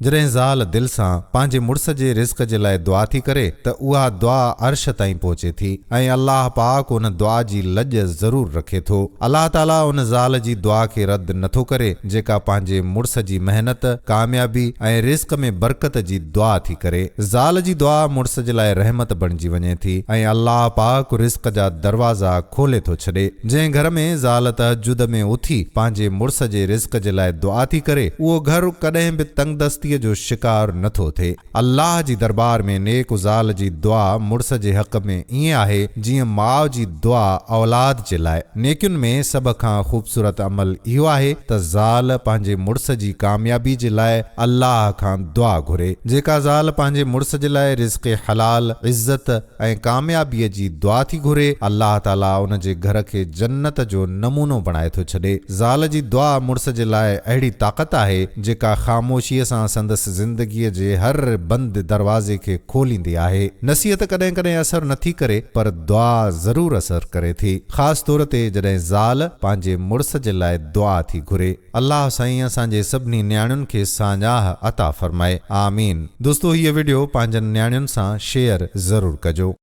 جڏهن زال دل سان پنهنجي مڙس جي رزق جي لاء دعا ٿي ڪري ته اها دعا عرش تائين پهچي ٿي ۽ الله پاڪ ان دعا جي لڄ ضرور رکي ٿو. الله تعاليٰ ان زال جي دعا کي رد نٿو ڪري جيڪا پنهنجي مڙس جي محنت، ڪاميابي ۽ رزق ۾ برڪت جي دعا ٿي ڪري. زال جي دعا مڙس جي لاء رحمت بڻجي وڃي ٿي ۽ الله پاڪ رزق جا دروازا کولي ٿو ڇڏي. جنهن گهر ۾ زال تهجد ۾ اٿي پنهنجي مڙس جي رزق جي لاء دعا ٿي ڪري، اهو گهر ڪڏهن به تنگدستيء جو شڪار نه ٿو ٿئي. الله جي دربار ۾ نيڪ زال جي دعا مڙس جي حق ۾ ائين آهي، جيئن ماء جي دعا اولاد جي لاء. نيڪين ۾ سڀ کان خوبصورت عمل اهو آهي ته زال پنهنجي مڙس جي ڪاميابي جي لاء الله کان دعا گهري. جيڪا زال پنهنجي مڙس جي لاء رزق حلال، عزت، ۽ ڪاميابيء جي دعا ٿي گهري، الله تعاليٰ ان جي گهر کي جنت جو نمونو بڻائي ٿو ڇڏي. زال جي دعا مڙس جي لاء اهڙي طاقت آهي، جيڪا خاموشيء سان سندس زندگيء جي هر بند دروازي کي کوليندي آهي. نصيحت ڪڏهن ڪڏهن اثر نٿي ڪري، پر دعا ضرور اثر ڪري ٿي. خاص طور تي جڏهن زال پنهنجي مڙس جي لاء دعا ٿي گهري. الله سائين اسان جي سڀني نياڻين کي ساڃاهه عطا فرمائي. آمين. دوستو هيء وڊيو پنهنجن نياڻين سان شيئر ضرور ڪجو.